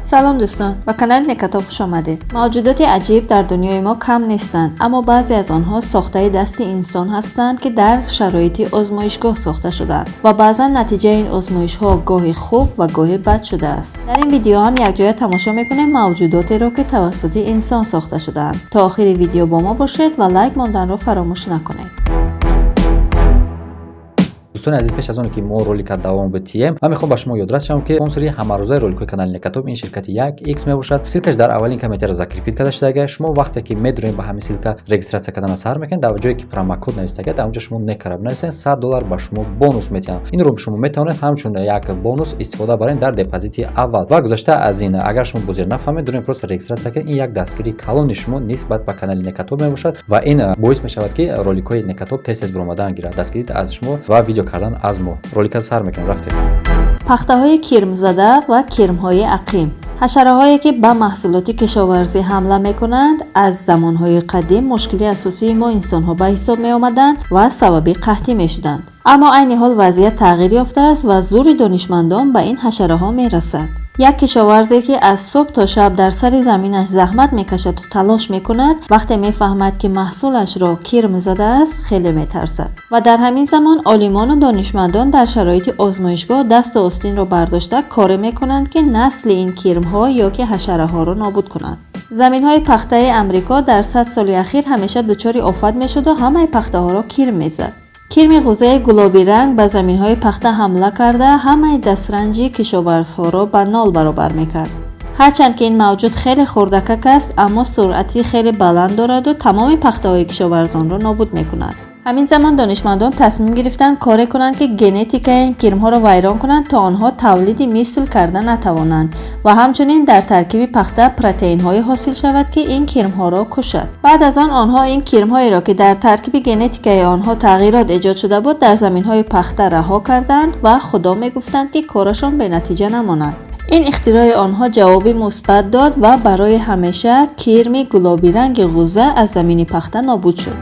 Салом, дӯстон, ба канали Некатоб хуш омадед. Мавҷудоти аҷиб дар дунёи мо кам нестанд, аммо баъзе аз онҳо сохтаи дасти инсон ҳастанд, ки дар шароити озмоишгоҳ сохта шудаанд ва баъзан натиҷаи ин озмоишҳо гоҳе хуб ва гоҳе бад шудааст. Дар ин видео ҳам якҷоя тамошо мекунем мавҷудотеро, ки тавассути инсон сохта шудаанд. То охири видео бо мо бошед ва лайк монданро фаромӯш накунед. Дӯстони азиз, пеш аз оне ки мо ролика давом бидиҳем, ман мехоҳам ба шумо ёдрас шавам, ки спонсори ҳамарӯзаи роликҳои канали Некатоб ин ширкати як X мебошад. Ссылка ш дар аввалин комментария закрепить карда шудага. Шумо вақте ки медурем, ба ҳамин ссылка регистрация кардана сар мекунед, дар ҷое ки промокод навистага, дар онҷо шумо некара бинависед, 100 доллар ба шумо бонус метиҳанд. Инро шумо метавонед ҳамчун як бонус истифода баред дар депозити аввал. Ва гузашта аз ин, агар шумо бозир нафаҳмед, дурем, просто регистрация кунед. Ин як дастгирии калони шумо нисбат ба канали Некатоб мебошад ва ин боис мешавад, ки роликҳои Некатоб тез тез биромадан гирад. Дастгирӣ аз шумо ва видео кардан аз мо. Ролика сар мекунем, рафтем. Пахтаҳои кирмзада ва кирмҳои ақим. Ҳашараҳое, ки ба маҳсулоти кишоварзӣ ҳамла мекунанд, аз замонҳои қадим мушкили асосии мо инсонҳо ба ҳисоб меомаданд ва сабаби қаҳтӣ мешуданд. Аммо айни ҳол вазъият тағйир ёфтааст ва зӯри донишмандон ба ин ҳашараҳо мерасад. Як кишоварзе, ки аз субҳ то шаб дар сари заминаш заҳмат мекашаду талош мекунад, вақте мефаҳмад, ки маҳсулашро кирм задааст, хеле метарсад. Ва дар ҳамин замон олимону донишмандон дар шароити озмоишгоҳ дасту остинро бардошта коре мекунанд, ки насли ин кирмҳо ё ки ҳашараҳоро нобуд кунанд. Заминҳои пахтаи Амрико дар 100 соли ахир ҳамеша дучори офат мешуду ҳамаи пахтаҳоро кирм мезад. Кирми ғӯзаи гулобиранг ба заминҳои пахта ҳамла карда, ҳамаи дастранҷи кишоварзҳоро ба нол баробар мекард. Ҳарчанд ки ин мавҷуд хеле хурдакак аст, аммо суръати хеле баланд дораду тамоми пахтаҳои кишоварзонро нобуд мекунад. Ҳамин замон донишмандон тасмим гирифтанд коре кунанд, ки генетикаи ин кирмҳоро вайрон кунанд, то онҳо тавлиди мисл карда натавонанд ва ҳамчунин дар таркиби пахта протеинҳое ҳосил шавад, ки ин кирмҳоро кушад. Баъд аз он онҳо ин кирмҳоеро, ки дар таркиби генетикаи онҳо тағйирот эҷод шуда буд, дар заминҳои пахта раҳо карданд ва худо мегуфтанд, ки корашон бенатиҷа намонад. Ин ихтирои онҳо ҷавоби мусбат дод ва барои ҳамеша кирми гулобиранги ғӯза аз замини пахта нобуд шуд.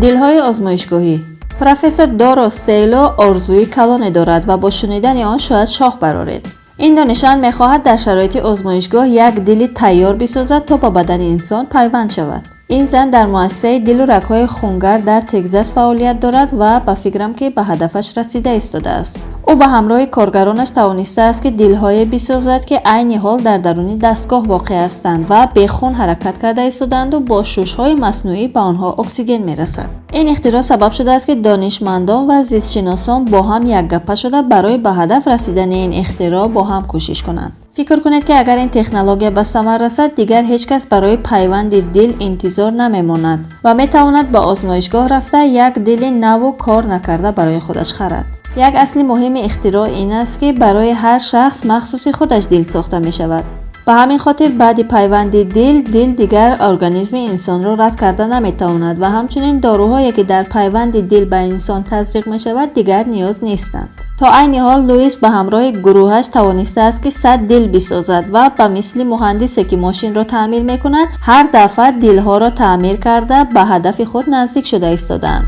Дилҳои озмоишгоҳӣ. Профессор Доро Сейло орзуи калоне дорад ва бо шунидани он шояд шох бароред. Ин донишманд мехоҳад дар шароити озмоишгоҳ як дили тайёр бисозад, то ба бадани инсон пайванд шавад. Ин зан дар муассисаи дилу рагҳои хунгар дар Текзас фаъолият дорад ва ба фикрам, ки ба ҳадафаш расида истодааст. Ӯ ба ҳамроҳи коргаронаш тавонистааст, ки дилҳое бисозад, ки айни ҳол дар даруни дастгоҳ воқеъ ҳастанд ва бехун ҳаракат карда истодаанду бо шушҳои маснуӣ ба онҳо оксиген мерасад. Ин ихтироъ сабаб шудааст, ки донишмандон ва зистшиносон бо ҳам якгапа шуда, барои ба ҳадаф расидани ин ихтироъ бо ҳам кӯшиш кунанд. Фикр кунед, ки агар ин технология ба самар расад, дигар ҳеҷ кас барои пайванди дил интизор намемонад ва метавонад ба озмоишгоҳ рафта, як дили наву кор накарда барои худаш харад. Як асли муҳими ихтироъ ин аст, ки барои ҳар шахс махсуси худаш дил сохта мешавад. Ба ҳамин хотир баъди пайванди дил, дил дигар организми инсонро рад карда наметавонад ва ҳамчунин доруҳое, ки дар пайванди дил ба инсон тазриқ мешавад, дигар ниёз нестанд. То айни ҳол Луис ба ҳамроҳи гурӯҳаш тавонистааст, ки 100 дил бисозад ва ба мисли муҳандисе, ки мошинро таъмир мекунад, ҳар дафъа дилҳоро таъмир карда, ба ҳадафи худ наздик шуда истодаанд.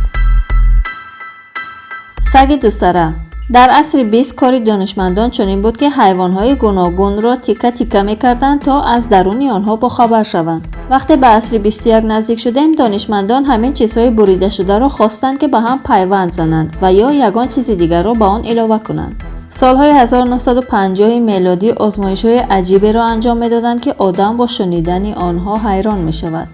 Саги дусара. Дар асри 20 кори донишмандон чунин буд, ки ҳайвонҳои гуногунро тика тика мекарданд, то аз даруни онҳо бохабар шаванд. Вақте ба асри 21 наздик шудем, донишмандон ҳамин чизҳои буридашударо хостанд, ки ба ҳам пайванд зананд ва ё ягон чизи дигарро ба он илова кунанд. Солҳои 1950 мелодӣ озмоишҳои аҷиберо анҷом медоданд, ки одам бо шунидани онҳо ҳайрон мешавад.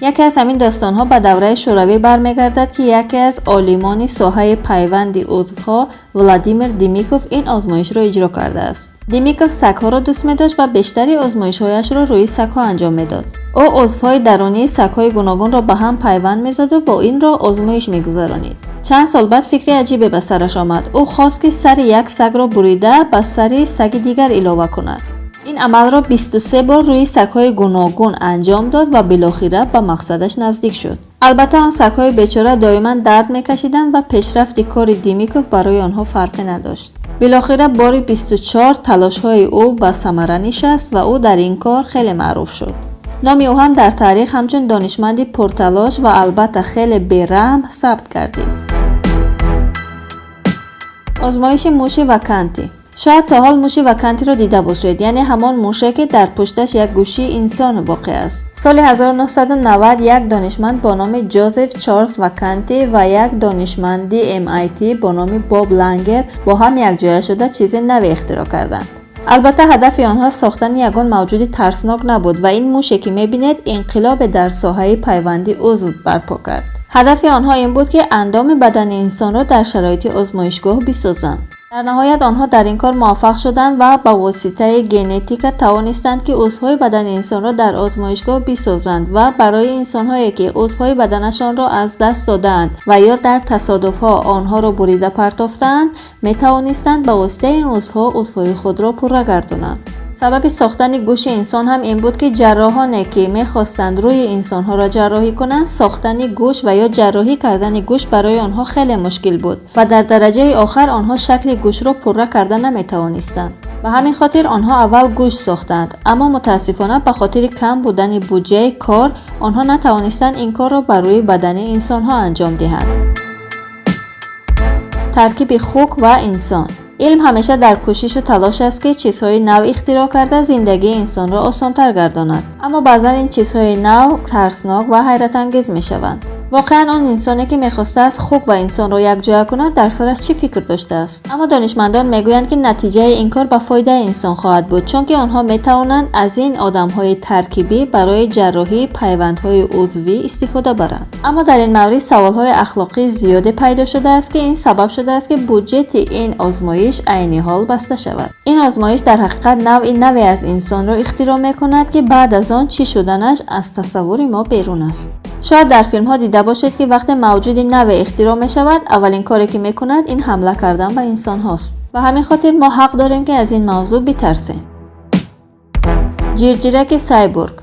Яке аз ҳамин достонҳо ба давраи Шӯравӣ бармегардад, ки яке аз олимони соҳаи пайванди узвҳо, Владимир Димиков, ин озмоишро иҷро кардааст. Димиков сагҳоро дӯст медошт ва бештари озмоишҳояшро рӯи сагҳо анҷом медод. Ӯ узвҳои дарунии сагҳои гуногунро ба ҳам пайванд мезаду бо ин роҳ озмоиш мегузаронид. Чанд сол баъд фикри аҷибе ба сараш омад. Ӯ хост, ки сари як сагро бурида, ба сари саги дигар илова кунад. Ин амалро 23 бор рӯи сагҳои гуногун анҷом дод ва билохира ба мақсадаш наздик шуд. Албатта, он сагҳои бечора доиман дард мекашиданд ва пешрафти кори Димиков барои онҳо фарқе надошт. Билохира бори 24 талошҳои ӯ ба самара нишаст ва ӯ дар ин кор хеле маъруф шуд. Номи ӯ ҳам дар таърих ҳамчун донишманди пурталош ва албатта хеле бераҳм сабт гардид. Озмоиши муши вакантӣ. Шояд то ҳол муши Вакантиро дида бошед, яъне ҳамон муше, ки дар пушташ як гӯшии инсон воқеъ аст. Соли 1990 як донишманд бо номи Ҷозеф Чарлз Ваканти ва як донишманди MIT бо номи Боб Лангер бо ҳам якҷоя шуда чизи наве ихтироъ карданд. Албатта, ҳадафи онҳо сохтани ягон мавҷуди тарснок набуд ва ин муше, ки мебинед, инқилобе дар соҳаи пайванди узв барпо кард. Ҳадафи онҳо ин буд, ки андоми бадани инсонро дар шароити озмоишгоҳ бисозанд. Дар ниҳоят онҳо дар ин кор муваффақ шуданд ва ба воситаи генетика тавонистанд, ки узвҳои бадани инсонро дар озмоишгоҳ бисозанд ва барои инсонҳое, ки узвҳои баданашонро аз даст додаанд ва ё дар тасодуфҳо онҳоро бурида партофтаанд, метавонистанд ба воситаи ин узвҳо узвҳои худро пурра гардонанд. Сабаби сохтани гӯши инсон ҳам ин буд, ки ҷарроҳоне, ки мехостанд рӯи инсонҳоро ҷарроҳӣ кунанд, сохтани гӯш ва ё ҷарроҳӣ кардани гӯш барои онҳо хеле мушкил буд ва дар дараҷаи охар онҳо шакли гӯшро пурра карда наметавонистанд. Ба ҳамин хотир онҳо аввал гӯш сохтанд, аммо мутаассифона ба хотири кам будани буҷаи кор онҳо натавонистанд ин корро бар рӯи бадани инсонҳо анҷом диҳанд. Таркиби хук ва инсон. Илм ҳамеша дар кӯшишу талош аст, ки чизҳои нав ихтироъ карда зиндагии инсонро осонтар гардонад, аммо баъзан ин чизҳои нав тарснок ва ҳайратангез мешаванд. Воқеан, он инсоне, ки мехостааст хук ва инсонро якҷоя кунад, дар сараш чӣ фикр доштааст? Аммо донишмандон мегӯянд, ки натиҷаи ин кор ба фоидаи инсон хоҳад буд, чунки онҳо метавонанд аз ин одамҳои таркибӣ барои ҷарроҳии пайвандҳои узвӣ истифода баранд. Аммо дар ин маврид саволҳои ахлоқии зиёде пайдо шудааст, ки ин сабаб шудааст, ки буҷети ин озмоиш айни ҳол баста шавад. Ин озмоиш дар ҳақиқат навъи наве аз инсонро ихтироъ мекунад, ки баъд аз он чӣ шуданаш аз тасаввури мо берун аст. Шояд дар филмҳо дида бошед, ки вақте мавҷуди наве ихтироъ мешавад, аввалин коре, ки мекунад, ин ҳамла кардан ба инсонҳост. Ба ҳамин хотир мо ҳақ дорем, ки аз ин мавзӯъ битарсем. Ҷирҷираки сайбург.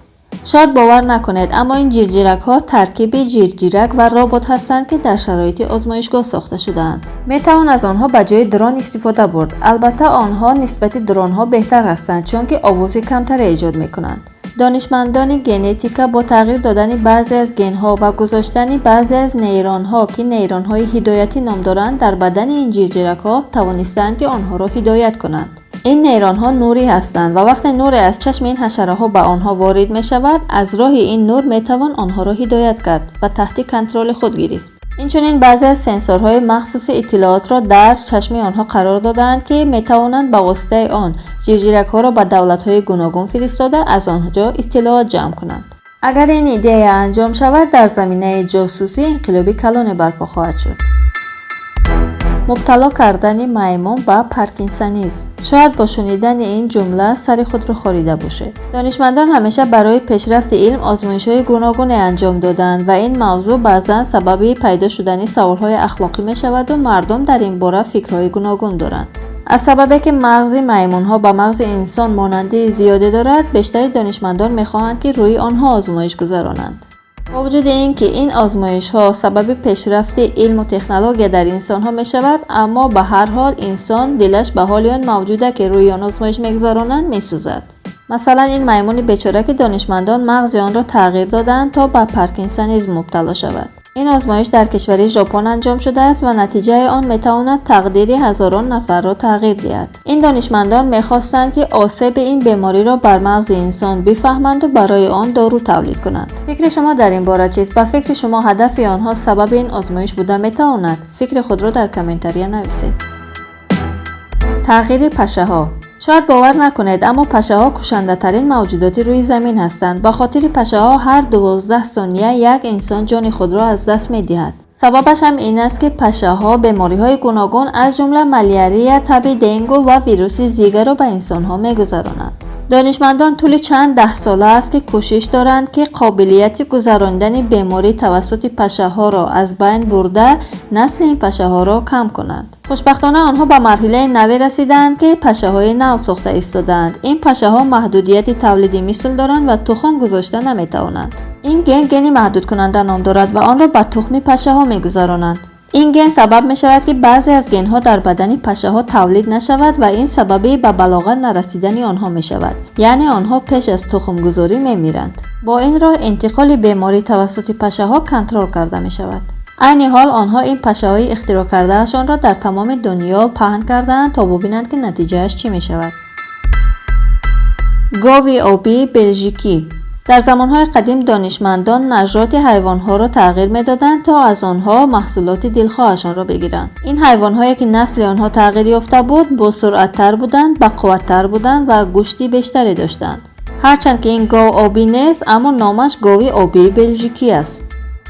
Шояд бовар накунед, аммо ин ҷирҷиракҳо таркиби ҷирҷирак ва робот ҳастанд, ки дар шароити озмоишгоҳ сохта шудаанд. Метавон аз онҳо ба ҷои дрон истифода бурд. Албатта, онҳо нисбати дронҳо беҳтар ҳастанд, чунки овози камтаре эҷод мекунанд. Донишмандони генетика бо тағйир додани баъзе аз генҳо ва гузоштани баъзе аз нейронҳо, ки нейронҳои ҳидоятӣ ном доранд, дар бадани ин ҷирҷиракҳо тавонистаанд, ки онҳоро ҳидоят кунанд. Ин нейронҳо нурӣ ҳастанд ва вақте нуре аз чашми ин ҳашараҳо ба онҳо ворид мешавад, аз роҳи ин нур метавон онҳоро ҳидоят кард ва таҳти контроли худ гирифт. Инчунин баъзе аз сенсорҳои махсуси иттилоотро дар чашми онҳо қарор додаанд, ки метавонанд ба воситаи он ҷирҷиракҳоро ба давлатҳои гуногун фиристода, аз он ҷо иттилоот ҷамъ кунанд. Агар ин идея анҷом шавад, дар заминаи ҷосусӣ инқилоби калоне барпо хоҳад шуд. Мубтало кардани маймун ба паркинсонизм. Шояд бо шунидани ин ҷумла сари худро хорида бошед. Донишмандон ҳамеша барои пешрафти илм озмоишҳои гуногуне анҷом додаанд ва ин мавзӯъ баъзан сабаби пайдо шудани саволҳои ахлоқӣ мешаваду мардум дар ин бора фикрҳои гуногун доранд. Аз сабабе ки мағзи маймунҳо ба мағзи инсон монандии зиёде дорад, бештари донишмандон мехоҳанд, ки рӯи онҳо озмоиш гузаронанд. Бо вуҷуди ин ки ин озмоишҳо сабаби пешрафти илму технология дар инсонҳо мешавад, аммо ба ҳар ҳол инсон дилаш ба ҳоли он мавҷуда, ки рӯи он озмоиш мегузаронанд, месӯзад. Масалан, ин маймуни бечора, ки донишмандон мағзи онро тағйир додаанд, то ба паркинсонизм мубтало шавад. Ин озмоиш дар кишвари Жопон анҷом шудааст ва натиҷаи он метавонад тақдири ҳазорон нафарро тағйир диҳад. Ин донишмандон мехостанд, ки осеби ин бемориро бар мағзи инсон бифаҳманду барои он дору тавлид кунанд. Фикри шумо дар ин бора чист? Ба фикри шумо, ҳадафи онҳо сабаби ин озмоиш буда метавонад? Фикри худро дар комментария нависед. Тағйири пашаҳо. Шояд бовар накунед, аммо пашаҳо кушандатарин мавҷудоти рӯи замин ҳастанд. Ба хотири пашаҳо ҳар 12 сония як инсон ҷони худро аз даст медиҳад. Сабабаш ҳам ин аст, ки пашаҳо бемориҳои гуногун, аз ҷумла малярия, таби денгу ва вируси зигаро ба инсонҳо мегузаронанд. Донишмандон тӯли чанд даҳсола аст, ки кӯшиш доранд, ки қобилияти гузаронидани беморӣ тавассути пашаҳоро аз байн бурда, насли ин пашаҳоро кам кунанд. Хушбахтона, онҳо ба марҳилаи наве расидаанд, ки пашаҳои нав сохта истодаанд. Ин пашаҳо маҳдудияти тавлиди мисл доранд ва тухм гузошта наметавонанд. Ин ген гени маҳдудкунанда ном дорад ва онро ба тухми пашаҳо мегузаронанд. Ин ген сабаб мешавад, ки баъзе аз генҳо дар бадани пашаҳо тавлид нашавад ва ин сабаби ба балоғат нарасидани онҳо мешавад, яъне онҳо пеш аз тухмгузорӣ мемиранд. Бо ин роҳ интиқоли беморӣ тавассути пашаҳо контрол карда мешавад. Айни ҳол онҳо ин пашаҳои ихтироъ кардаашонро дар тамоми дунё паҳн кардаанд, то бубинанд, ки натиҷааш чӣ мешавад. Гови обии белжикӣ. Дар замонҳои қадим донишмандон нажоди ҳайвонҳоро тағйир медоданд, то аз онҳо маҳсулоти дилхоҳашонро бигиранд. Ин ҳайвонҳое, ки насли онҳо тағйир ёфта буд, босуръаттар буданд, бақувваттар буданд ва гӯшти бештаре доштанд. Ҳарчанд ки ин гов обӣ нест, аммо номаш гови обии белжикӣ аст.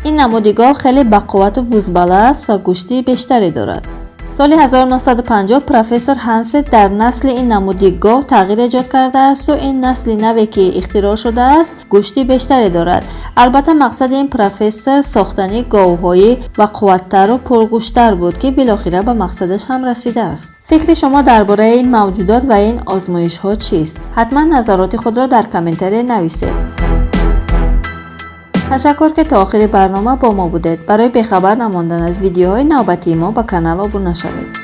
Ин намуди гов хеле бақуввату бузбала аст ва гӯшти бештаре дорад. Соли 1950 профессор Ҳансет дар насли ин намуди гов тағйир эҷод кардаасту ин насли наве, ки ихтироъ шудааст, гӯшти бештаре дорад. Албатта, мақсади ин профессор сохтани говҳои бақувваттару пургӯшттар буд, ки билохира ба мақсадаш ҳам расидааст. Фикри шумо дар бораи ин мавҷудот ва ин озмоишҳо чист? Ҳатман назароти худро дар комментария нависед. Ташаккур, ки то охири барнома бо мо будед. Барои бехабар намондан аз видеоҳои навбатии мо ба канал обуна шавед.